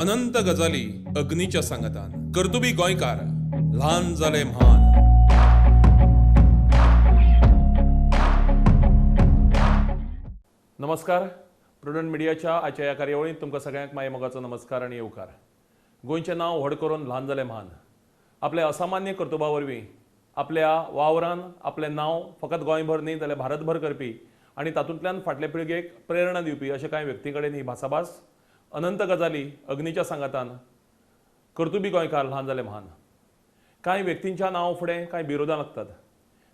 अनंत गजाली अग्नीच्या सांगातान. कर्तुबी गोंयकार, ल्हान जाले म्हान. नमस्कार. प्रुडंट मिडियाच्या आजच्या ह्या कार्यावळींत तुमकां सगळ्यांक माये मोगाचो नमस्कार आनी येवकार. गोंयचें नांव व्हड करून ल्हान जालें म्हान. आपल्या असामान्य कर्तुबा वरवीं, आपल्या वावरान आपलें नांव फकत गोंयभर न्ही जाल्यार भारतभर करपी आनी तातूंतल्यान फाटले पिळगेक प्रेरणा दिवपी अशे कांय व्यक्ती कडेन ही भासाभास. अनंत गजाली अग्नीच्या सांगातान, कर्तुबी गोंयकार, ल्हान जाले म्हान. कांय व्यक्तींच्या नांव फुडें कांय बिरोदां लागतात.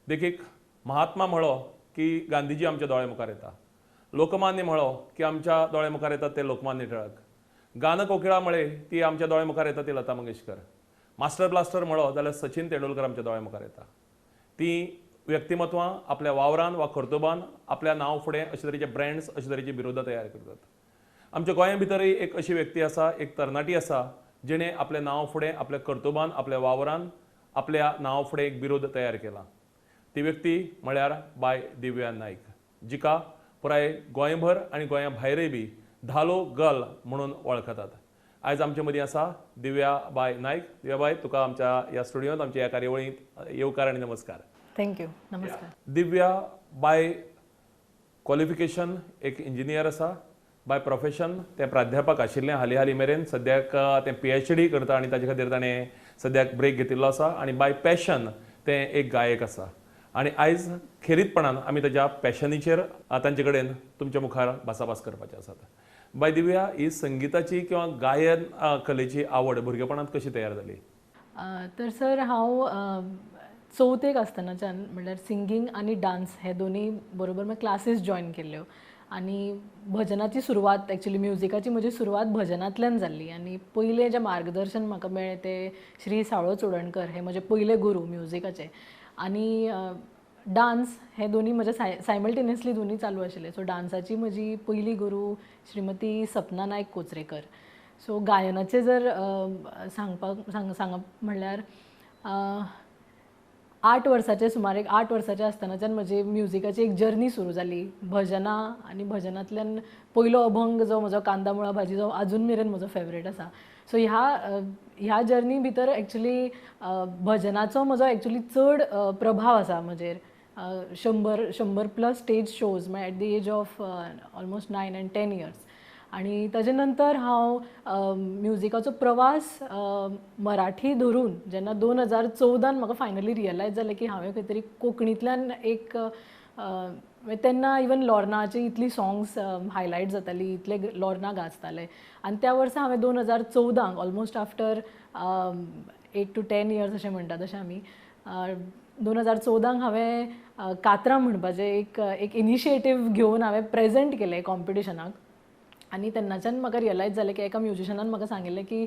देखीक, महात्मा म्हळो की गांधीजी आमच्या दोळ्या मुखार येता. लोकमान्य म्हळो की आमच्या दोळ्या मुखार येतात ते लोकमान्य टिळक. गानकोकिळा म्हळे ती आमच्या दोळ्या मुखार येता ती लता मंगेशकर. मास्टर ब्लास्टर म्हळो जाल्यार सचिन तेंडुलकर आमच्या दोळ्या मुखार येता. ती व्यक्तिमत्वां आपल्या वावरान वा कर्तुबान आपल्या नांव फुडें अशे तरेचे ब्रँड्स, अशे तरेची बिरोदां तयार करतात. आमच्या गोंया भितरय एक अशी व्यक्ती आसा, एक तरणाटी आसा, जिणें आपल्या नांव फुडें, आपल्या कर्तुबान, आपल्या वावरान आपल्या नांव फुडें एक बिरोध तयार केला. ती व्यक्ती म्हळ्यार बाय दिव्या नायक, जिका पुराय गोंयभर आनी गोंया भायरय बी धालो गर्ल म्हणून वळखतात. आयज आमचे मदीं आसा दिव्या बाय नायक. दिव्या बाय, तुका आमच्या ह्या स्टुडियोंत, आमच्या ह्या कार्यावळींत येवकार आनी नमस्कार. Thank you, नमस्कार. दिव्या बाय क्वॉलिफिकेशन एक इंजिनियर आसा. बाय प्रोफेशन तें प्राध्यापक आशिल्लें हालीं हालीं मेरेन. सद्याक तें पीएचडी करता आनी ताजे खातीर ताणें सद्याक ब्रेक घेतिल्लो आसा. आनी बाय पॅशन तें एक गायक आसा आनी आयज खेरीतपणान आमी ताज्या पॅशनीचेर तांचे कडेन तुमच्या मुखार भासाभास करपाचे आसात. बाय दिव्या, ही संगिताची किंवा गायन कलेची आवड भुरगेपणांत कशी तयार जाली? तर सर, हांव चवथेक आसतनाच्यान म्हणल्यार सिंगींग आनी डान्स हे दोनूय बरोबर मागीर क्लासीस जॉयन केल्ल्यो आनी भजनाची सुरवात, एक्चुली म्युजिकाची म्हजी सुरवात भजनांतल्यान जाल्ली. आनी पयलें जें मार्गदर्शन म्हाका मेळ्ळें तें श्री साळो चोडणकर हे म्हजे पयले गुरू म्युजिकाचे. आनी डान्स हे दोनूय म्हजे सायमल्टेनियसली दोनूय चालू आशिल्ले. सो डान्साची म्हजी पयली गुरू श्रीमती सपना नायक कोचरेकर. सो गायनाचें जर सांगपाक सांगप म्हणल्यार 8 वर्साचे सुमार, एक 8 वर्साचे आसतनाच्यान म्हजी म्युजिकाची एक जर्नी सुरू जाली. भजनां आनी भजनांतल्यान पयलो अभंग जो म्हजो "कांदा मुळा भाजी", जो आजून मेरेन म्हजो फेवरेट आसा. सो ह्या ह्या जर्नी भितर एक्चुली भजनाचो म्हजो एक्चुली चड प्रभाव आसा म्हजेर. 100 100 प्लस स्टेज शोज म्हळ्यार at the age of almost 9 and 10 years. आनी ताजे नंतर हांव म्युजिकाचो प्रवास मराठी धरून जेन्ना 2014न म्हाका फायनली रियलायज जालें की हांवें खंय तरी कोंकणींतल्यान एक, तेन्ना इवन लोर्नाची इतली सॉंग्स हायलायट जाताली, इतले लोर्ना गाजताले. आनी त्या वर्सा हांवें 2014क, almost after 8 to 10 years अशें म्हणटा तशें आमी, 2014क हांवें कातरां म्हणपाचें एक एक इनिशिएटीव घेवन हांवें प्रेजेंट केलें कॉम्पिटिशनाक. आनी तेन्नाच्यान म्हाका रियलायज जालें की एका म्युजिशनान म्हाका सांगिल्लें की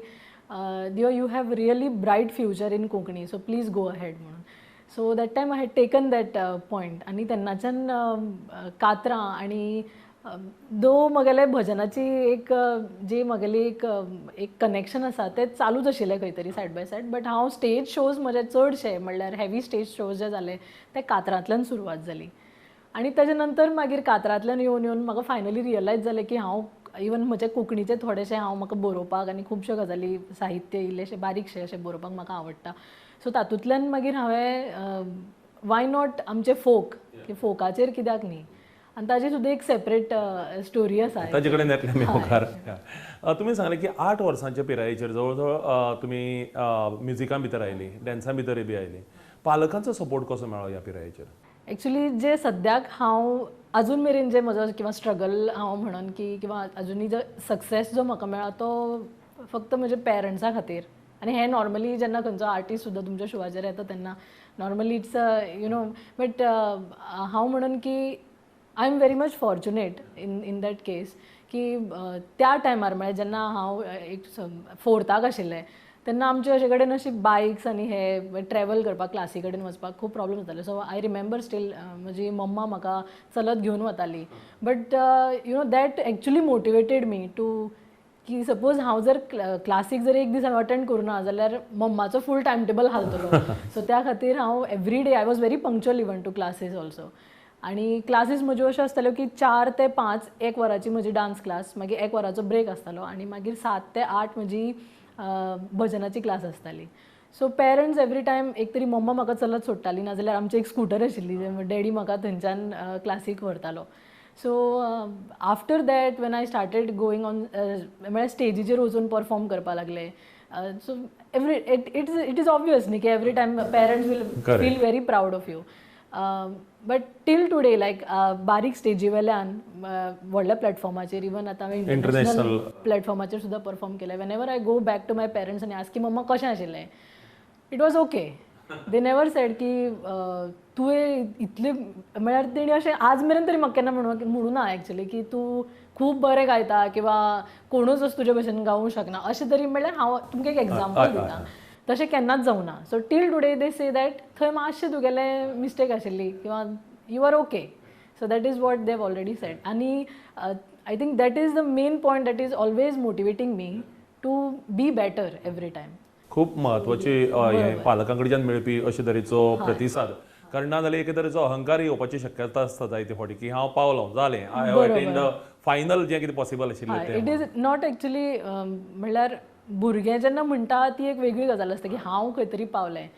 "Divya, you have really bright future in Konkani, so please go ahead" म्हणून. So that time I had taken that point आनी तेन्नाच्यान कातरां. आनी दो म्हगेले भजनाची एक जी म्हगेली एक एक कनेक्शन आसा तें चालूच आशिल्लें खंय तरी सायड बाय सायड, बट हांव स्टेज शोज म्हजे चडशे, म्हणल्यार हेवी स्टेज शोज जे जाले ते कातरांतल्यान सुरवात जाली. आनी ताजे नंतर मागीर कातरांतल्यान येवन येवन म्हाका फायनली रियलायज जालें की हांव इवन म्हजे कोंकणीचे थोडेशें हांव, म्हाका बरोवपाक आनी खुबश्यो गजाली, साहित्य इल्लेशें बारीकशें अशें बरोवपाक म्हाका आवडटा. सो तातूंतल्यान मागीर हांवें why not आमचे फोक, की फोकाचेर कित्याक न्ही? आनी ताजी सुद्दां एक सेपरेट स्टोरी आसा. ताजे कडेन येतले आमी मुखार. तुमी सांगलें की 8 वर्सांच्या पिरायेचेर जवळ जवळ तुमी म्युजिका भितर आयली, डॅन्सा भितरय बी आयली. पालकांचो सपोर्ट कसो मेळ्ळो ह्या पिरायेचेर? एक्चुली जे सद्याक हांव अजून मेरेन जे म्हजो किंवा स्ट्रगल हांव म्हणन की किंवा अजुनूय जो सक्सेस जो म्हाका मेळ्ळा तो फक्त म्हज्या पेरंट्सां खातीर. आनी हें नॉर्मली जेन्ना खंयचो आर्टिस्ट सुद्दां तुमच्या शोवाचेर येता तेन्ना normally it's but हांव म्हणन की I am very much fortunate in that case की त्या टायमार, म्हळ्यार जेन्ना हांव एक फोर्थाक आशिल्लें तेन्ना आमचे अशे कडेन अशी बायक्स आनी हे ट्रॅवल करपाक, क्लासी कडेन वचपाक खूब प्रॉब्लम जाताले. सो I remember steel म्हजी मम्मा म्हाका चलत घेवन वताली, but that actually motivated me to की सपोज हांव जर क्लासीक जर एक दीस हांवें अटेंड करूं ना जाल्यार मम्माचो फूल टायम टेबल हालतलो. सो त्या खातीर हांव every day, I was very punctual even to classes also. आनी क्लासीस म्हज्यो अश्यो आसताल्यो की 4 ते 5 एक वराची म्हजी डान्स क्लास, मागीर 1 वराचो ब्रेक आसतालो आनी मागीर 7 ते 8 म्हजी भजनाची क्लास आसताली. सो पेरंट्स एवरी टायम एक तरी मम्मा म्हाका चलत सोडटाली, नाजाल्यार आमची एक स्कूटर आशिल्ली, डॅडी म्हाका थंयच्यान classic व्हरतालो. So after that when I started going on म्हळ्यार स्टेजीचेर वचून परफॉर्म करपाक लागले. So every it is obvious न्ही की every time parents will feel very proud of you. But till today like बारीक स्टेजी वेल्यान व्हडल्या प्लॅटफॉर्माचेर, इवन आतां हांवें इंटरनॅशनल प्लॅटफॉर्माचेर सुद्दां परफॉर्म केलें. Whenever I go back to my parents आनी आस्क की मम्मा कशें आशिल्लें, it was okay. They never said की तुवें इतले, म्हळ्यार तेणी अशें आज मेरेन तरी म्हाका केन्ना म्हणूं ना एक्चुली की तूं खूब बरें गायता किंवा कोणूच असो तुजे भशेन गावूंक शकना अशें तरी. म्हळ्यार हांव तुमकां एक एग्जाम्पल दिता, तशें केन्नाच जावना. So till today they say that थंय मातशें तुगेलें मिस्टेक आशिल्ली किंवा you are okay. So that is what they have already said. आनी I think that is the main point that is always motivating me to be better every time. खूब म्हत्वाची हें पालकां कडच्यान मेळपी अशे तरेचो प्रतिसाद, कारण ना जाल्यार एके तरेचो अहंकार येवपाची शक्यता आसता जायते फावटी की हांव पावलो, जालें, I have attained final जें कितें पॉसिबल आशिल्लें तें. It is not actually, म्हणल्यार भुरगें जेन्ना म्हणटा ती एक वेगळी गजाल आसता की हांव खंय तरी पावलें,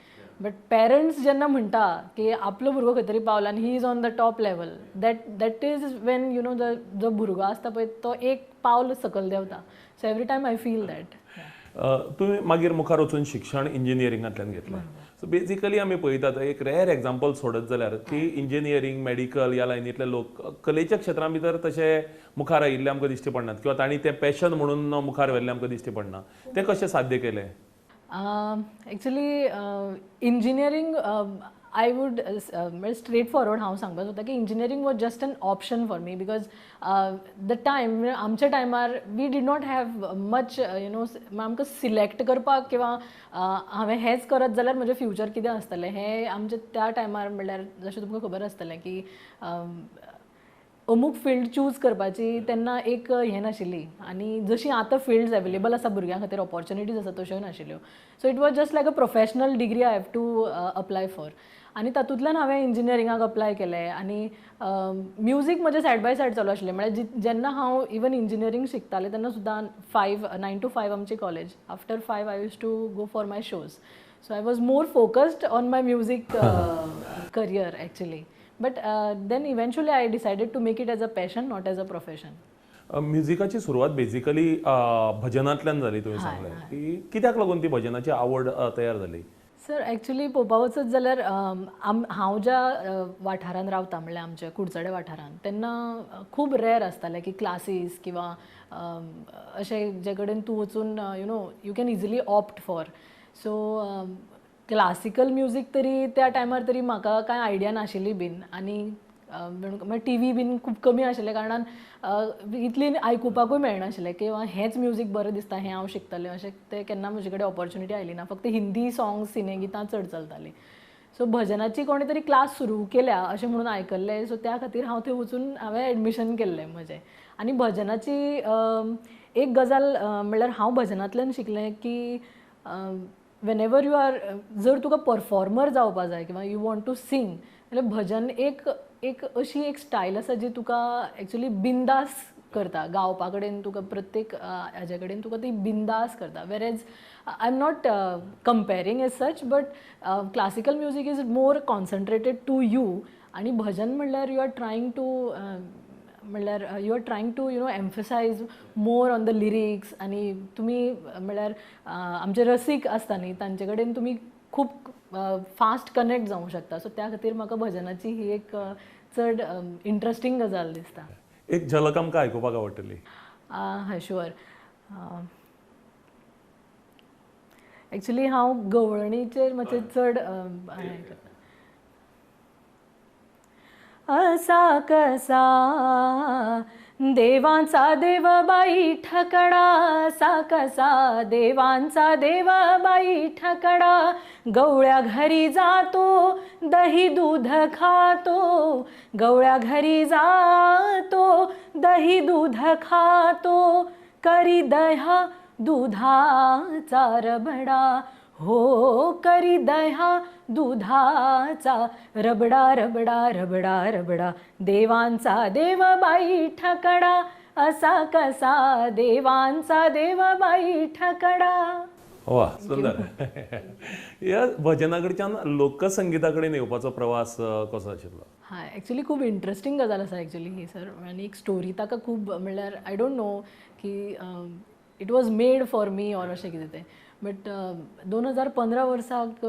बट पेरंट्स जेन्ना म्हणटा की आपलो भुरगो खंय तरी पावला आनी he is on the top level, that is when you know the जो भुरगो आसता पळय तो एक पावल सकयल देंवता. So every time I feel that. तुवें मागीर मुखार वचून शिक्षण इंजिनियरिंगांतल्यान घेतलें. सो बेजिकली आमी पळयतात एक रेर एग्जाम्पल सोडत जाल्यार की इंजिनियरींग, मेडिकल ह्या लायनींतले लोक कलेच्या क्षेत्रां भितर तशे मुखार आयिल्ले आमकां दिश्टी पडनात किंवा तांणी तें पॅशन म्हणून मुखार व्हेल्लें आमकां दिश्टी पडना. तें कशें साध्य केलें? Actually engineering I would straight forward हांव सांगपाक सोदता की engineering was just an option for me because the time आमच्या टायमार we did not have much you know आमकां सिलेक्ट करपाक किंवा हांवें हेंच करत जाल्यार म्हजें फ्युचर कितें आसतलें हें आमच्या त्या टायमार म्हणल्यार जशें तुमकां खबर आसतलें की अमूक फिल्ड चूज करपाची तेन्ना एक हें नाशिल्ली आनी जशी आतां फिल्ड्स एवेलेबल आसा भुरग्यां खातीर ऑपॉर्च्युनिटीज आसा तश्यो नाशिल्ल्यो. So it was just like a professional degree I have to apply for. आनी तातूंतल्यान हांवें इंजिनियरिंगाक अप्लाय केलें आनी म्युजीक म्हजें सायड बाय सायड चालू आशिल्लें. म्हळ्यार जेन्ना हांव इवन इंजिनियरींग शिकतालें तेन्ना सुद्दां 9 to 5 आमची college, after 5 I use to go for my shows. So I was more focused on my music career actually. But then eventually I decided to make it as a passion, not as a profession. म्युजिकाची सुरवात basically भजनांतल्यान जाली तुवें सांगलें, की कित्याक लागून ती भजनाची आवड तयार जाली? सर एक्चुली पळोवपा वचत जाल्यार हांव ज्या वाठारांत रावता म्हणल्यार आमच्या कुडचडे वाठारांत तेन्ना खूब रेर आसतालें की क्लासीस किंवा अशें जे कडेन तूं वचून you know you can easily opt for. So classical music तरी त्या टायमार तरी म्हाका कांय आयडिया नाशिल्ली बीन आनी मागीर टी व्ही बीन खूब कमी आशिल्ल्या कारणान इतली आयकुपाकूय मेळनाशिल्लें किंवा हेंच म्युजीक बरें दिसता हें हांव शिकतलें अशें तें केन्ना म्हजे कडेन ऑपॉर्च्युनिटी आयली ना. फक्त हिंदी सॉंग्स सिनेगितां चड चलतालीं. सो भजनाची कोणें तरी क्लास सुरू केल्या अशें म्हणून आयकल्लें. सो त्या खातीर हांव थंय वचून हांवें एडमिशन केल्लें म्हजें. आनी भजनाची एक गजाल म्हणल्यार हांव भजनांतल्यान शिकलें की वेनेवर you are जर तुका परफॉर्मर जावपा जाय किंवा you want to sing जाल्यार भजन एक एक अशी एक स्टायल आसा जी तुका एक्चुली बिंदास करता गावपा कडेन, तुका प्रत्येक हाजे कडेन तुका ती बिंदास करता. Whereas I am not comparing as such but classical music is more concentrated to you आनी भजन म्हणल्यार you are trying to म्हणल्यार you are trying to you know emphasise more on the lyrics आनी तुमी म्हणल्यार आमचे रसीक आसता न्ही तांचे कडेन तुमी खूब फास्ट कनेक्ट जावंक शकता. सो त्या खातीर म्हाका भजनाची ही एक चड इंट्रस्टींग गजाल दिसता. एक झलक आमकां आयकुपाक आवडटली. हय शुअर. एक्चुली हांव गवळणीचेर मातशें चड हें करता. असा कसा देवांचा देव बाई ठकडा, असा कसा देवांचा देव बाई ठकडा, गवळ्या घरी जातो दही दूध खातो, गवळ्या घरी जातो दही दूध खातो, करी दह्या दुधाचा रबडा, हो करी दह्या दुधाचा रबडा रबडा रबडा रबडा, देवांचा देव बाई ठकडा असा कसा, देवांचा देव बाई ठकडा. वा सुंदर. ह्या भजना कडच्यान लोकसंगीता कडेन येवपाचो प्रवास कसो आशिल्लो? हा, एक्चुली खूब इंट्रस्टींग गजाल आसा एक्चुली ही सर, आनी एक स्टोरी ताका खूब म्हणल्यार I don't know की it was made for me or अशें कितें तें, बट 2015 वर्साक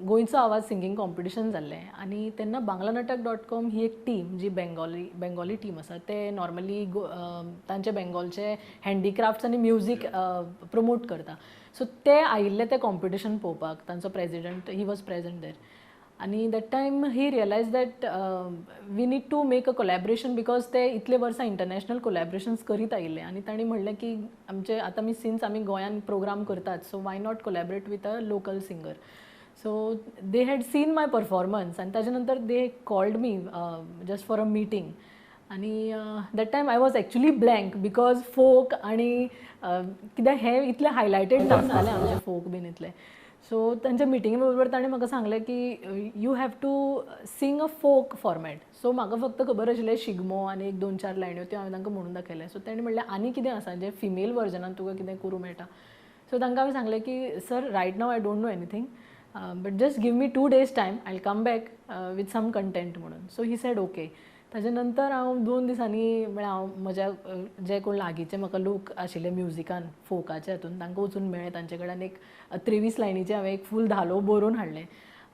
गोंयचो आवाज सिंगींग कॉम्पिटिशन जाल्लें आनी तेन्ना बांगला नाटक डॉट कॉम ही एक टीम जी बेंगोली टीम आसा, ते नॉर्मली तांचे बेंगोलचे हँडीक्राफ्ट्स आनी म्युजीक प्रमोट करता. सो ते आयिल्ले ते कॉम्पिटिशन पळोवपाक, तांचो president he was present there आनी that time he realise that we need to make a collaboration because ते इतले वर्सां इंटरनॅशनल कोलॅबरेशन्स करीत आयिल्ले आनी तांणी म्हणलें की आमचे आतां आमी सिन्स आमी गोंयान प्रोग्राम करतात, so why not collaborate with a local singer. So they had seen my performance आनी ताजे नंतर they called me just for a meeting आनी that time I was actually blank because folk आनी कित्याक हें इतलें हायलायटेड नासतालें आमचें फोक बीन इतलें. सो तांच्या मिटिंगे बरोबर ताणें म्हाका सांगलें की you have to sing a folk format. So म्हाका फक्त खबर आशिल्लें शिगमो आनी एक 2-4 लायन्यो त्यो हांवें तांकां म्हणून दाखयलें. सो ताणें म्हणलें आनी कितें आसा जें फिमेल वर्जनान तुका कितें करूं मेळटा. सो तांकां हांवें सांगलें की sir right now I don't know anything but just give me 2 days time, I will come back with some content म्हणून. So he said okay. ताजे नंतर हांव 2 दिसांनी म्हळ्यार हांव म्हज्या जे कोण लागींचे म्हाका लोक आशिल्ले म्युजिकान फोकाच्या हातून तांकां वचून मेळ्ळें, तांचे कडेन एक 23 लायनीचें हांवें एक फूल धालो बरोवन हाडलें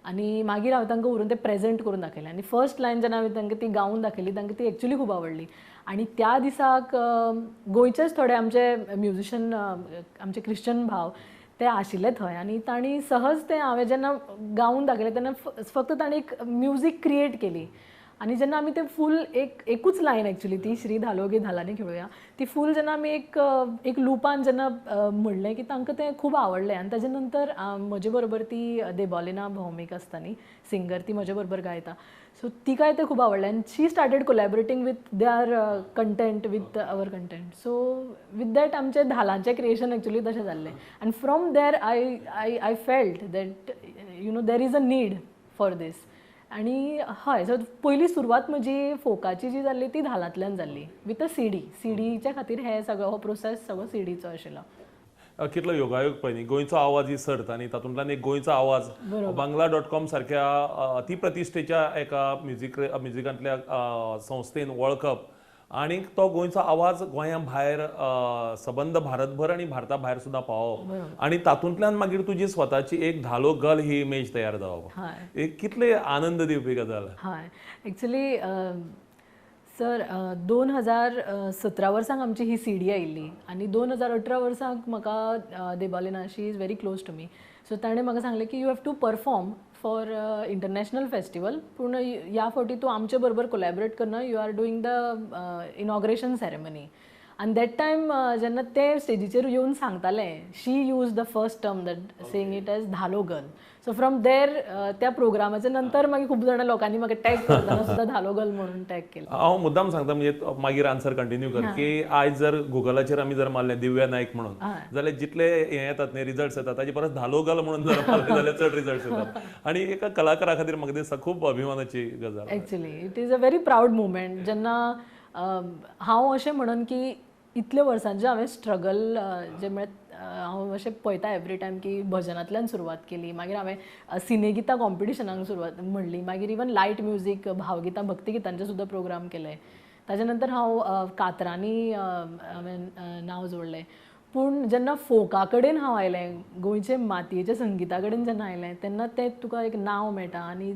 आनी मागीर हांवें तांकां व्हरून तें प्रेजेंट करून दाखयलें. आनी फर्स्ट लायन जेन्ना हांवें तांकां ती गावन दाखयली तांकां ती एक्चुली खूब आवडली. आनी त्या दिसाक गोंयचेच थोडे आमचे म्युजिशन आमचे क्रिश्चन भाव ते आशिल्ले थंय आनी तांणी सहज तें हांवें जेन्ना गावन दाखयलें तेन्ना फक्त तांणी एक म्युजीक क्रिएट केली. आनी जेन्ना आमी तें फूल एक एकूच लायन एक्चुली ती श्री धालो गे धालांनी खेळुया ती फूल जेन्ना आमी एक एक लुपान जेन्ना म्हणलें की तांकां तें खूब आवडलें. आनी ताजे नंतर म्हजे बरोबर ती देबालिना भौमीक आसता न्ही सिंगर, ती म्हजे बरोबर गायता, सो तिकाय तें खूब आवडलें आनी she started collaborating with their content with our content. So with that आमचें धालांचें क्रिएशन एक्चुली तशें जाल्लें. आनी from there I I I felt that you know there is a need for this. आनी हय, सो पयली सुरवात म्हजी फोकाची जी जाल्ली ती धालांतल्यान जाल्ली विथ अ सीडी. सीडीच्या खातीर हे सगळो हो प्रोसेस सगळो सीडीचो आशिल्लो. कितलो योगायोग पळय न्ही, गोंयचो आवाज ही सर्त आनी तातूंतल्यान एक गोंयचो आवाज बांगला डॉट कॉम सारक्या अतिप्रतिश्ठेच्या एका म्युजिकांतल्या संस्थेन वळखप आनी तो गोंयचो आवाज गोंया भायर सबंद भारतभर आनी भारता भायर सुद्दां पावप आनी तातूंतल्यान मागीर तुजी स्वताची एक धालो गर्ल ही इमेज तयार जावप, एक कितले आनंद दिवपी गजाल. हय, एक्चुली सर 2017 वर्सांक आमची ही सीडी आयिल्ली आनी 2018 वर्सांक म्हाका Debalina, she is very close to me, so ताणें म्हाका सांगलें की you have to perform for international festival, पूण ह्या फावटी तूं आमचे बरोबर कोलॅबरेट करना, you are doing the inauguration ceremony. आनी that time जेन्ना ते स्टेजीचेर येवन सांगताले, she use the first term that saying it as Dhalo girl. So from there त्या प्रोग्रामाच्या नंतर मागीर खूब जाणां लोकांनी म्हाका टॅग करतना सुद्दां धालो गर्ल म्हणून टॅग केला. हांव मुद्दाम सांगता म्हणजे मागीर आन्सर कंटिन्यू कर की आयज जर गुगलाचेर आमी जर मारलें दिव्या नायक म्हणून जाल्यार जितले हे येतात न्ही रिजल्ट्स येतात ताजे परस धालो गर्ल म्हणून जर मारलें जाल्यार चड रिजल्ट्स येतात. आनी एका कलाकारा खातीर म्हाका दिसता खूब अभिमानाची गजाल. Actually it is a very proud moment जेन्ना हांव अशें म्हणून की इतले वर्सांचें हांवें स्ट्रगल जें म्हळ्यार हांव अशें पळयता एवरी टायम की भजनांतल्यान सुरवात केली, मागीर हांवें सिनेगितां कॉम्पिटिशनाक सुरवात म्हणली, मागीर इवन लायट म्युजीक भावगितां भक्तिगितांचे सुद्दां प्रोग्राम केले, ताजे नंतर हांव कातरांनी हांवें नांव जोडलें. पूण जेन्ना फोका कडेन हांव आयलें, गोंयचे मातयेच्या संगिता कडेन जेन्ना आयलें तेन्ना तें तुका एक नांव मेळटा आनी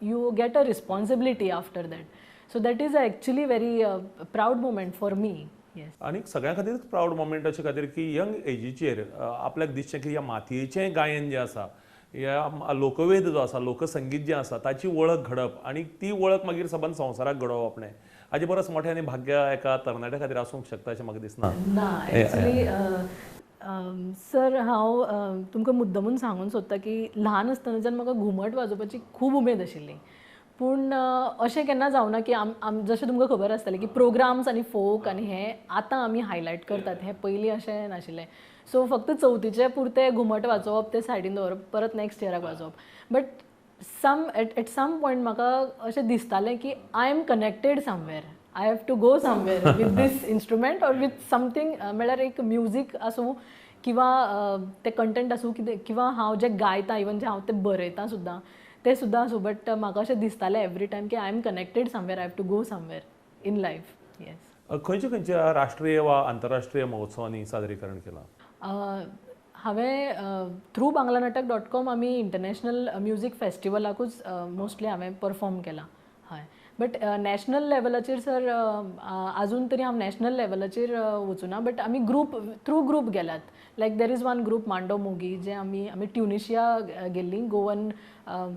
you get a responsibility after that. So that is actually very proud moment for me. Yes. आनी सगळ्यां खातीर प्रावड मोमेंट अशे खातीर की यंग एजीचेर आपल्याक दिसचें की ह्या मातयेचें गायन जें आसा, ह्या लोकवेद जो आसा, लोकसंगीत जें आसा ताची वळख घडप आनी ती वळख मागीर सबंद संवसाराक घडोवप आपणें हाजे परस मोठें आनी भाग्य एका तरणाट्या खातीर आसूंक शकता अशें म्हाका दिसना. ना, एक्चुली सर हांव तुमकां मुद्दमून सांगूंक सोदता की ल्हान आसतनाच्यान म्हाका घुमट वाजोवपाची खूब उमेद आशिल्ली, पूण अशें केन्ना जावना की आम जशें तुमकां खबर आसतलें की प्रोग्राम्स आनी फोक आनी हें आतां आमी हायलायट करतात, हें पयलीं अशें नाशिल्लें. सो फक्त चवथीचे पुरते घुमट वाजोवप, ते सायडीन दवरप, परत next इयराक वाजोवप. But some at some point म्हाका अशें दिसतालें की I am connected somewhere, I have to go somewhere with this instrument or with something, म्हळ्यार एक म्युजीक आसूं किंवा ते कंटेंट आसूं कितें, किंवा हांव जें गायता, इवन जें हांव तें बरयता सुद्दां तें सुद्दां आसूं, बट म्हाका अशें दिसतालें एवरी टायम की I am connected somewhere, I have to go somewhere in life. Yes. खंयच्या खंयच्या राष्ट्रीय वा आंतरराष्ट्रीय महोत्सवांनी सादरीकरण केलां? हांवें थ्रू बांगलानाटक.कॉम आमी इंटरनॅशनल म्युजीक फेस्टिवलाकूच मोस्टली हांवें परफॉर्म केलां. हय, बट नॅशनल लेवलाचेर सर आजून तरी हांव नॅशनल लेवलाचेर वचूना, बट आमी ग्रूप थ्रू ग्रूप गेल्यात. Like there is one group Mando Mogi, जे आमी आमी ट्युनिशिया गेल्लीं गोवन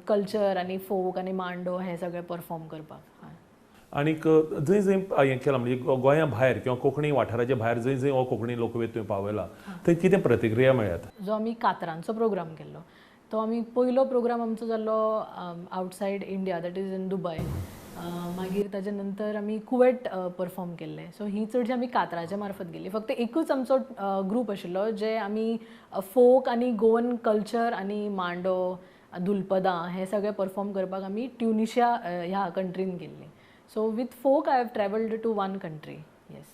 कल्चर आनी फोक आनी मांडो हें सगळें परफॉर्म करपाक. हय. आनीक जंय जंय हें केलां, म्हणजे गोंया भायर किंवा कोंकणी वाठाराच्या भायर जंय जंय हो कोंकणी लोकवेद तुवें पावयला थंय कितें प्रतिक्रिया मेळ्ळ्यात? जो आमी कातरांचो प्रोग्राम केल्लो तो आमी पयलो प्रोग्राम आमचो जाल्लो outside India, that is in Dubai. मागीर ताजे नंतर आमी कुवेट परफॉर्म केल्ले. सो ही चडशी आमी कातराच्या मार्फत गेल्ली. फक्त एकूच आमचो ग्रूप आशिल्लो जे आमी फोक आनी गोवन कल्चर आनी मांडो, दुलपदां हें सगळें परफॉर्म करपाक आमी ट्युनिशिया ह्या कंट्रीन गेल्ली. So with folk I have travelled to one country. Yes.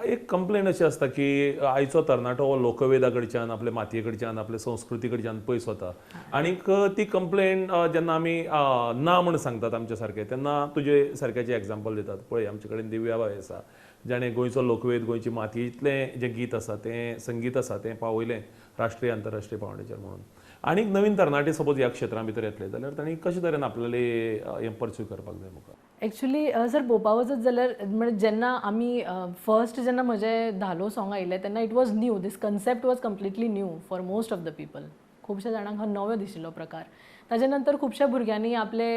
एक कंप्लेन अशी आसता की आयचो तरणाटो हो लोकवेदा कडच्यान, आपले मातये कडच्यान, आपले संस्कृती कडच्यान पयस वता, आनीक ती कंप्लेन जेन्ना आमी ना म्हण सांगतात आमच्या सारके, तेन्ना तुजे सारक्याचे एग्जाम्पल दितात, पळय आमचे कडेन दिव्या बाय आसा जाणें गोंयचो लोकवेद, गोंयची मातयेंतलें जें गीत आसा, तें संगीत आसा, तें पावयलें राष्ट्रीय आंतरराष्ट्रीय पावंड्याचेर म्हणून. आनीक नवीन तरणाटे सपोज ह्या क्षेत्रां भितर येतले जाल्यार तांणी कशे तरेन आपल्याले हें पर्स्यू करपाक जाय मुखार? एक्चुली सर पळोवपा वचत जाल्यार म्हणजे जेन्ना आमी फर्स्ट जेन्ना म्हजें धालो सॉंग आयिल्लें तेन्ना it was new, this concept was completely new for most of the people. खुबश्या जाणांक हो नवो दिशिल्लो प्रकार. ताजे नंतर खुबश्या भुरग्यांनी आपले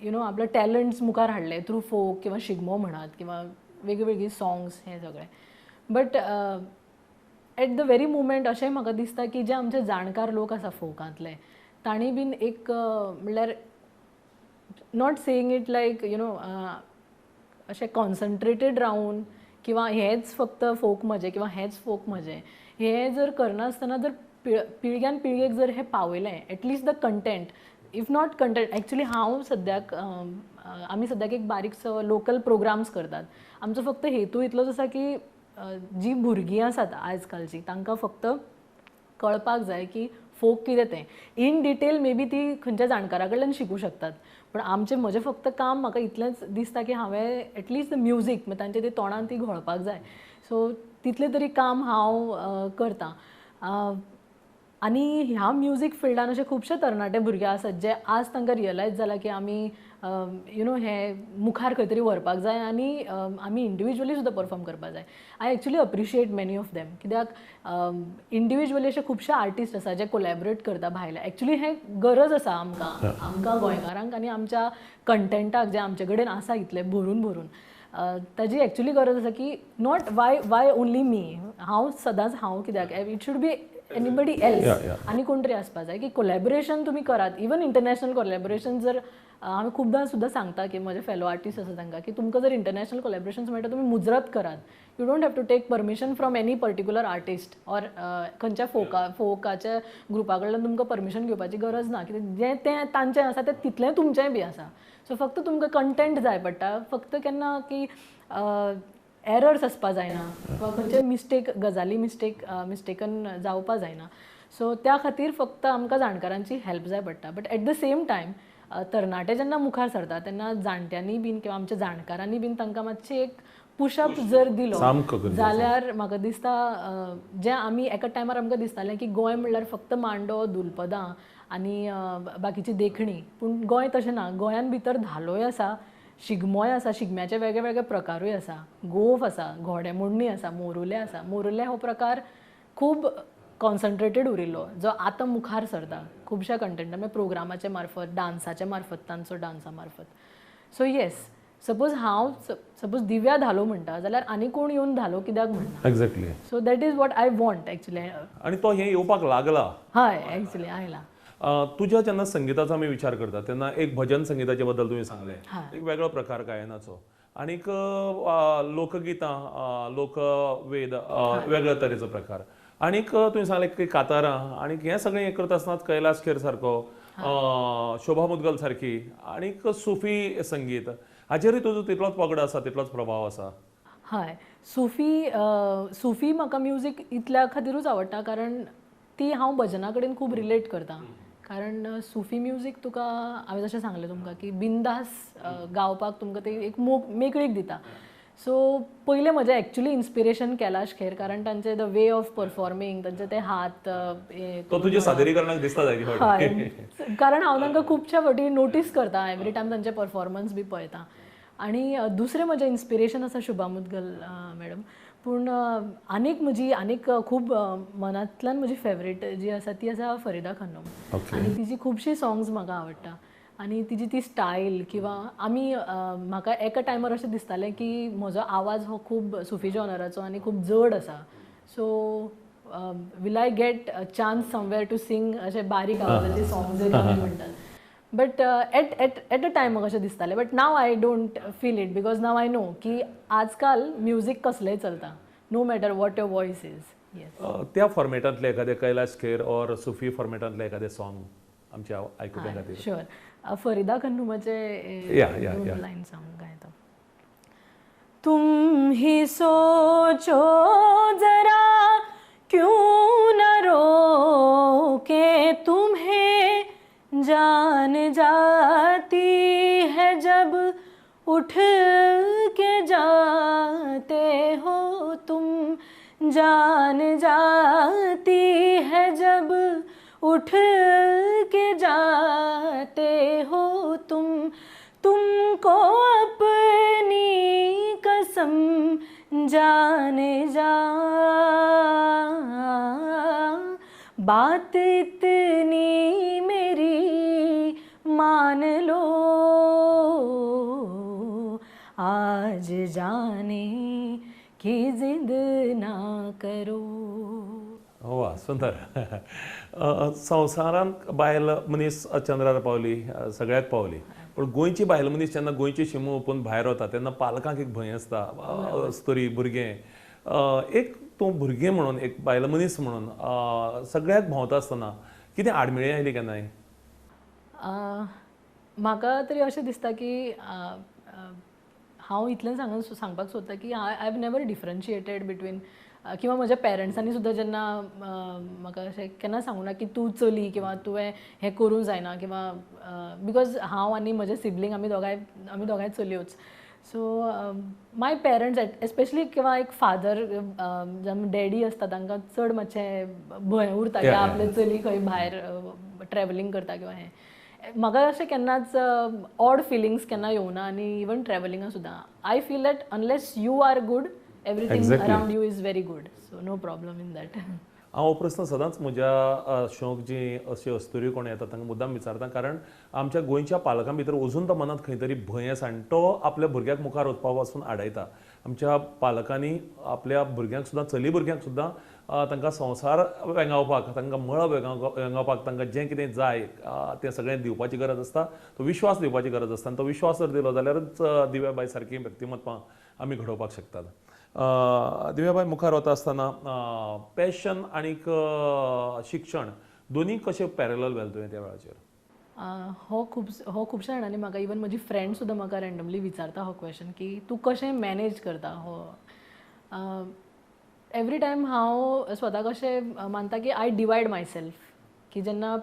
you know आपले टॅलंट्स मुखार हाडले थ्रू फोक किंवा शिगमो म्हणात किंवा वेगवेगळी सॉंग्स हें सगळें. But at the very moment अशें म्हाका दिसता की जे आमचे जाणकार लोक आसा फोकांतले तांणी बीन एक म्हणल्यार not saying it like you know अशें कॉन्सन्ट्रेटेड रावन किंवा हेंच फक्त फोक म्हजें किंवा हेंच फोक म्हजें हें जर करनासतना जर पिळग्यान पिळगेक जर हें पावयलें at least the content, if not content, actually हांव सद्याक आमी सद्याक एक बारीकसो लोकल प्रोग्राम्स करतात. आमचो फक्त हेतू इतलोच आसा की जी भुरगीं आसात आयज कालची तांकां फक्त कळपाक जाय की फोक कितें तें. इन डिटेल मे बी ती खंयच्या जाणकारा कडल्यान शिकूं शकतात, पण आमचें म्हजें फक्त काम म्हाका इतलेंच दिसता की हांवें एटलिस्ट the music तांचे ते तोंडान ती घोळपाक जाय. सो तितलें तरी काम हांव करतां. आनी ह्या म्युजीक फिल्डान अशे खुबशे तरणाटे भुरगे आसात जे आज तांकां रियलायज जालां की आमी you know हें मुखार खंय तरी व्हरपाक जाय आनी आमी इंडिविज्युअली सुद्दां परफॉर्म करपाक जाय. I actually appreciate many of them, कित्याक इंडिविज्युअली अशे खुबशे आर्टिस्ट आसा जे कोलॅबरेट करता भायले. एक्चुअली हें गरज आसा आमकां, आमकां गोंयकारांक आनी आमच्या कंटेंटाक जें आमचे कडेन आसा इतलें भरून भरून ताजी एक्चुअली गरज आसा की not why only मी, हांव सदांच हांव कित्याक, it should be anybody else, आनी कोण तरी आसपा जाय की कोलॅबरेशन तुमी करात. इवन इंटरनॅशनल कोलॅबरेशन जर हांवें खुबदां सुद्दां सांगता की म्हजे फेलो आर्टिस्ट आसा तांकां की तुमकां जर इंटरनॅशनल कोलॅबरेशन्स मेळटा तुमी मुजरत करात. You don't have to take permission from any particular artist or खंयच्या फोकाच्या ग्रुपा कडल्यान तुमकां परमिशन घेवपाची गरज ना, कित्याक जें तें तांचें आसा तें तितलें तुमचेंय बी आसा. सो फक्त तुमकां कंटेंट जाय पडटा, फक्त केन्ना की एरर्स आसपा जायना वा खंयचे मिस्टेक गजाली मिस्टेकन जावपा जायना. सो त्या खातीर फक्त आमकां जाणकारांची हेल्प जाय पडटा. But at the same time तरणाटे जेन्ना मुखार सरता तेन्ना जाणट्यांनी बीन किंवा आमच्या जाणकारांनी बीन तांकां मातशें एक पुशअप जर दिलो जाल्यार म्हाका दिसता जें आमी एका टायमार आमकां दिसतालें की गोंय म्हणल्यार फक्त मांडो, दुलपदां आनी बाकीची देखणी, पूण गोंय तशें ना. गोंयान भितर धालोय आसा, शिगमोय आसा, शिगम्याचे वेगळे वेगळे प्रकारूय आसा, गोफ आसा, घोडेमोडणी आसा, मोरुले आसा. मोरुले हो प्रकार खूब कॉन्सन्ट्रेटेड उरिल्लो जो आतां मुखार सरता खुबश्या कंटेंटा, म्हणजे प्रोग्रामाचे मार्फत, डान्साचे मार्फत, तांचो डान्सा मार्फत. सो येस, सपोज हांव सपोज दिव्या धालो म्हणटा जाल्यार आनी कोण येवन धालो कित्याक म्हणना. Exactly. So that is what I want actually. आनी तो हें येवपाक लागला. हय, एक्चुअली आयला. तुज्या जेन्ना संगिताचो आमी विचार करता तेन्ना एक भजन संगिताचे बद्दल तुवें सांगलें, एक वेगळो प्रकार गायनाचो. आनीक लोकगितां, लोकवेद वेगळे तरेचो प्रकार. आनीक तुवें सांगलें की कातारां आनीक हें सगळें हें करता आसतना कैलास खेर सारको, शोभा मुदगल सारकी आनीक सुफी संगीत हाचेरूय तुजो तितलोच पगड आसा, तितलोच प्रभाव आसा. हय, सुफी सुफी म्हाका म्युजीक इतल्या खातीरूच आवडटा कारण ती हांव भजना कडेन खूब रिलेट करता. कारण सुफी म्युजीक तुका हांवें जशें सांगलें तुमकां की बिंदास गावपाक तुमकां ते एक मेकळीक दिता. सो पयलें म्हजें एक्चुली इन्स्पिरेशन कैलाश खेर, कारण तांचे the way of performing, तांचे ते हात तो तुजें सादरीकरणाक दिसता जायते फावटी. हय, कारण हांव तांकां खुबश्या फावटी नोटीस करता, एवरी टायम तांचे परफॉर्मन्स बी पळयता. आनी दुसरें म्हजें इन्स्पिरेशन आसा शुभा मुदगल मॅडम. पूण आनीक म्हजी आनीक खूब मनांतल्यान म्हजी फेवरेट जी आसा ती आसा फरिदा खन्नम. आनी तिजी खुबशीं सॉंग्स म्हाका आवडटा आनी तिजी ती स्टायल किंवा आमी म्हाका एका टायमार अशें दिसतालें की म्हजो आवाज हो खूब सुफी जॉनराचो आनी खूब जड आसा. So will I get a chance somewhere to sing अशें बारीक आवाजाचे सॉंग जरी आमी म्हणटात, but at at at a time म्हाका अशें दिसतालें. But now I don't feel it because now I know की आजकाल म्युजीक कसलेंय चलता, no matter what your voice is. Yes, त्या फॉर्मेटांतलें एखादें कैलाश खेर ऑर सुफी फॉर्मेटांतलें एखादें सॉंग आमच्या आयकुप्यां खातीर. शुअर, फरिदा खन्नुमाचे दोन लायन्स हांव गायता. तुम ही सोचो जरा क्यों न रोके तुम्हें, जान जाती है जब उठ के जाते हो तुम, जान जाती है जब उठ के जाते हो तुम, तुमको अपनी कसम जाने जा, बात इतनी मेरी मान लो, आज जाने की जिद ना करो. वा, सुंदर. संवसारांत बायल मनीस चंद्रार पावली, सगळ्याक पावली, पूण गोंयची बायल मनीस जेन्ना गोंयची शिमो हुपून भायर वता तेन्ना पालकांक एक भंय आसता, अस्तुरी भुरगें, एक तूं भुरगें म्हणून एक बायल मनीस म्हणून सगळ्याक भोंवता आसतना कितें आडमेळी आयली केन्नाय? म्हाका तरी अशें दिसता की हांव इतलें सांगपाक सोदता की I have never differentiated between, किंवा म्हज्या पेरंट्सांनी सुद्दां जेन्ना म्हाका अशें केन्ना सांगूना की तूं चली किंवा तुवें हें करूंक जायना किंवा because हांव आनी म्हजे सिबलींग आमी दोगांय चलयोच. सो माय पेरंट्स एस्पेशली किंवा एक फादर डॅडी आसता तांकां चड मातशें भंय उरता की आपले चली खंय भायर ट्रॅवलिंग करता किंवा हें. म्हाका अशें केन्नाच ऑड फिलिंग्स केन्ना येवना आनी इवन ट्रॅवलिंगा सुद्दां I feel that unless you are good everything around you is very good, so no problem in that. हांव हो प्रस्न सदांच म्हज्या शोक जी अशी अस्तुरी कोण येता तांकां मुद्दाम विचारता, कारण आमच्या गोंयच्या पालकां भितर अजून तो मनांत खंय तरी भंय आसा आनी तो आपल्या भुरग्याक मुखार वचपा पासून आडायता. आमच्या पालकांनी आपल्या भुरग्यांक सुद्दां, चली भुरग्यांक सुद्दां तांकां संवसार वेंगावपाक, तांकां मळब वेंगावपाक, तांकां जें कितें जाय तें सगळें दिवपाची गरज आसता, तो विश्वास दिवपाची गरज आसता आनी तो विश्वास जर दिलो जाल्यारच दिव्याबाय सारकी व्यक्तिमत्वां आमी घडोवपाक शकतात. दिव्याबाय, मुखार वता आसतना पॅशन आनीक शिक्षण दोनी कशें पॅरलल व्हेलें तुवें त्या वेळाचेर? हो खुबश्या जाणांनी म्हाका, इवन म्हजी फ्रेंड सुद्दां म्हाका रँडमली विचारता हो क्वेश्चन की तूं कशें मॅनेज करता हो. एवरी टायम हांव स्वताक अशें मानता की I divide myself, की जेन्ना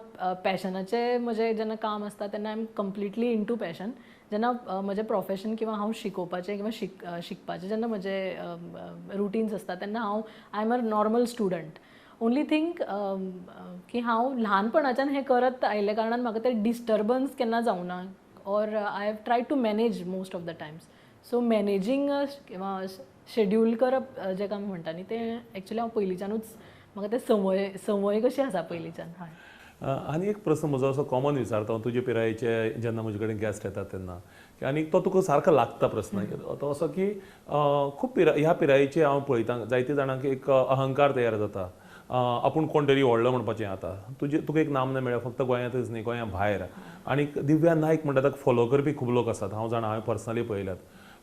पॅशनाचें म्हजें जेन्ना काम आसता तेन्ना I am completely into passion, जेन्ना म्हजें प्रोफेशन किंवा हांव शिकोवपाचें किंवा शिकपाचें जेन्ना म्हजें रुटीन्स आसता तेन्ना हांव I am a normal student. Only thing की हांव ल्हानपणाच्यान हें करत आयिल्ल्या कारणान म्हाका तें डिस्टर्बन्स केन्ना जावना, or I have try to manage most of the times. So managing किंवा शेड्यूल करप जेका आमी म्हणटा न्ही तें एक्चुली हांव पयलींच्यानूच म्हाका तें संवय कशी आसा पयलींच्यान. हय, आनी एक प्रस्न म्हजो असो कॉमन विचारता हांव तुजे पिरायेचे जेन्ना म्हजे कडेन गेस्ट येतात तेन्ना, आनी तो तुका सारको लागता प्रस्न, तो असो की खूब ह्या पिरायेचे हांव पळयता जायते जाणांक एक अहंकार तयार जाता, आपूण कोण तरी व्हडलो म्हणपाचें. आतां तुका एक नामना मेळ्ळ्या फक्त गोंयांतच न्ही, गोंया भायर, आनी दिव्या नायक म्हणटा ताका फॉलो करपी खूब लोक आसात, हांव जाणा, हांवें पर्सनली पळयल्यात.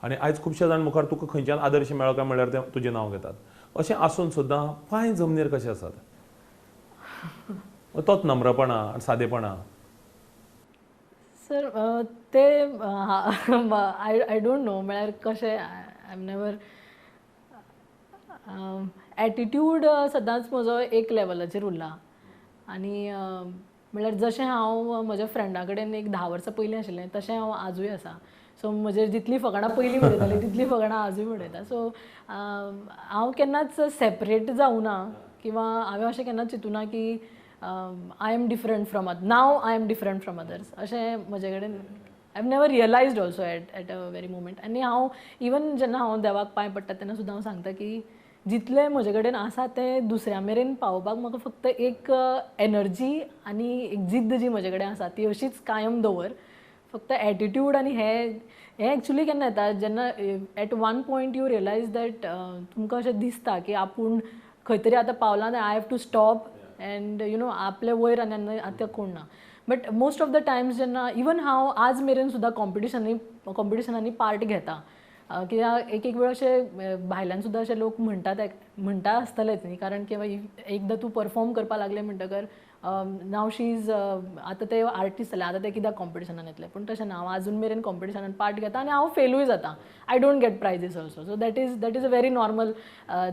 आनी आयज खुबशे जाण मुखार तुका खंयच्यान आदर्श मेळ्ळो काय म्हणल्यार ते तुजें नांव घेतात. अशें आसून सुद्दां पांय जमनीर कशें आसात? तोच नम्रपणा आनी सादेपणा. सर ते I don't know म्हळ्यार कशें, I am never attitude सदांच म्हजो एक लेवलाचेर उरला. आनी म्हळ्यार जशें हांव म्हज्या फ्रेंडा कडेन एक 10 वर्सां पयलीं आशिल्लें तशें हांव आजूय आसा. सो म्हजेर जितलीं फकाणां पयलीं बरयतालीं तितलीं फकाणां आजूय बरयता. सो हांव केन्नाच सेपरेट जावना किंवा हांवें अशें केन्नाच चिंतूना की I am different from now I am different from others अशें म्हजे कडेन I have never realised also at a very moment. आनी हांव इवन जेन्ना हांव देवाक पांय पडटा तेन्ना सुद्दां हांव सांगता की जितलें म्हजे कडेन आसा तें दुसऱ्या मेरेन पावोवपाक म्हाका फक्त एक एनर्जी आनी एक जिद्द जी म्हजे कडेन आसा ती अशीच कायम दवर. फक्त एटिट्यूड आनी हें एक्चुली केन्ना येता जेन्ना at one point you realise that तुमकां अशें दिसता की आपूण खंय तरी आतां पावलां, I have to stop and you know आपले वयर आनी आतां कोण ना. But most of the times जेन्ना इवन हांव आज मेरेन सुद्दां कॉम्पिटिशनांनी पार्ट घेता, कित्याक एक एक वेळ अशें भायल्यान सुद्दां अशे लोक म्हणटा आसतलेच न्ही, कारण की एकदां तूं परफॉर्म करपाक लागलें म्हणटकर नाव शी is आतां ते आर्टिस्ट जाले, आतां ते कित्याक कॉम्पिटिशनान येतले. पूण तशें ना, हांव आजून मेरेन कॉम्पिटिशनान पार्ट घेता आनी हांव फेलूय जाता. I don't get prizes also. So that is a very normal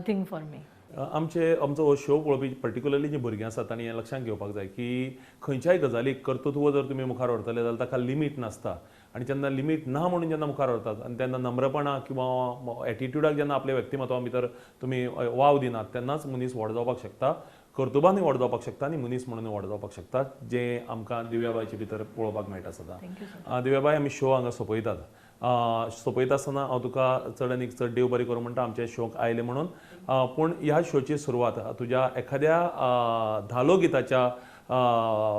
thing for me. आमचो हो शो पळोवपी पर्टिक्युलरली जी भुरगीं आसात तांणी हें लक्षांत घेवपाक जाय की खंयच्याय गजालीक कर्तृत्व जर तुमी मुखार व्हरतले जाल्यार ताका लिमीट नासता. आनी जेन्ना लिमीट ना म्हणून जेन्ना मुखार व्हरतात आनी तेन्ना नम्रपणा किंवा एटिट्युडाक जेन्ना आपल्या व्यक्तिमत्वा भितर तुमी वाव दिनात तेन्नाच मनीस व्हड जावपाक शकता, कर्तुबानूय व्हड जावपाक शकता आनी मनीस म्हणून व्हड जावपाक शकता, जें आमकां दिव्याबायचे भितर पळोवपाक मेळटा सदां. दिव्याबाय, आमी शो हांगा सोंपयतात. सोंपयता आसतना हांव तुका चड आनी चड देव बरें करूं म्हणटा आमच्या शोक आयलें म्हणून. पूण ह्या शोची सुरवात तुज्या एखाद्या धालो गिताच्या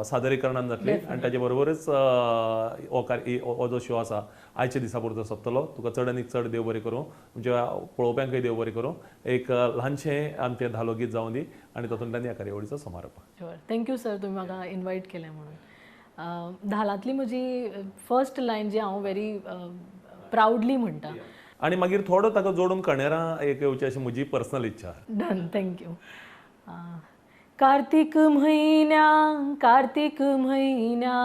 सादरीकरणान जातली आनी ताजे बरोबरच हो जो शो आसा आयच्या दिसा पुरतो सोंपतलो. तुका चड आनी चड देव बरें करूं, तुमच्या पळोवप्यांकय देव बरें करूं. एक ल्हानशें आमचें धालो गीत जावं दी आनी तातूंतल्यान ह्या कार्यावळीचो समारोप. शुअर, thank you sir, तुमी म्हाका इन्वायट केलें म्हणून. धालांतली म्हजी फर्स्ट लायन जी हांव व्हेरी प्रावडली म्हणटा आनी मागीर थोडो ताका जोडून कणेरां एक येवची अशी म्हजी पर्सनल इच्छा. Done, thank you. Kartik म्हयन्या, कार्तीक म्हयन्या,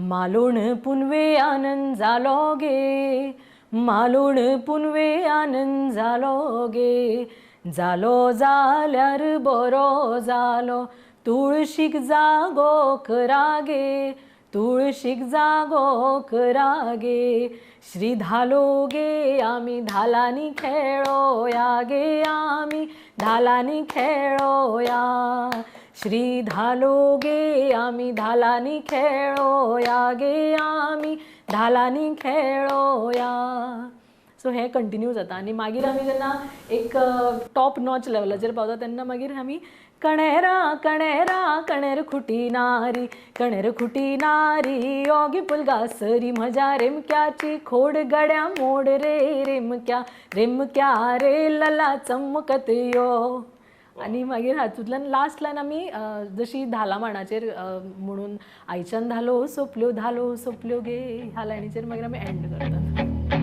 मालोण पुनवे आनंद जालो गे, मालोण पुनवे आनंद जालो गे, जालो जाल्यार बरो जालो, तुळशीक जागो करा गे, तुळशीक जागो करा गे, श्री धालो गे आमी धालांनी खेळोया गे, आमी धालांनी खेळोया, श्री धालो गे आमी धालांनी खेळोया गे, आमी धालांनी खेळोया. सो हें कंटिन्यू जाता आनी मागीर आमी जेन्ना एक टॉप नॉच लेवलाचेर पावता तेन्ना मागीर आमी कणेरा कणेरा कणेर खुटी नारी, कणेर खुटी नारी, योगी पुलगासरी म्हज्या रेमक्याची खोड गड्या मोड रे, रेमक्या रेमक्या रे लला चमकत यो. आनी मागीर हातूंतल्यान लास्ट लायन आमी जशी धाला माणाचेर म्हणून आयच्यान धालो सोंपल्यो, धालो सोंपल्यो गे, ह्या लायनीचेर मागीर आमी एंड करतात.